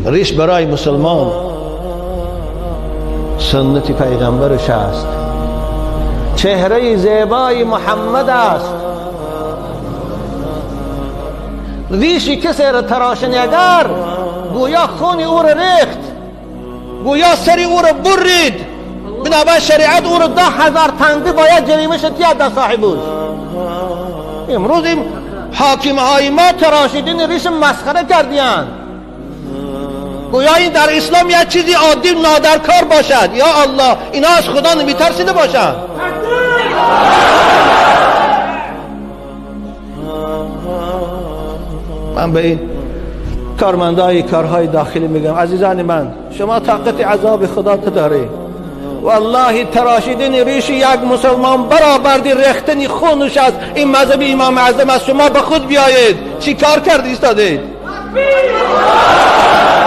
Риш барои мусулмон суннати пайғамбараш аст, чеҳраи зебои Муҳаммад аст. Риши касеро тарошини агар, гӯё хуни ӯро рехт, гӯё сари ӯро бурид. Бинобар шариат ӯро 10,000 танга бояд ҷарима шуд дар соҳибуш. Имрӯз ин ҳокимҳои мо тарошидани риш масхара кардиянд, гӯё ин дар ислом як чизи оддӣ нодаркор бошад. Ё Аллоҳ, ино аз Худо намитарсида бошанд. Ман ба ин кормандои корҳои дохилӣ мегӯям: азизони ман, шумо тоқати азоби Худо надоред. Валлоҳи тарошидани риши як мусулмон баробарди рехтани хунаш аст. Ин мазҳаби Имоми Аъзам аст. Шумо ба худ биёед. Чӣ кор кард истодед?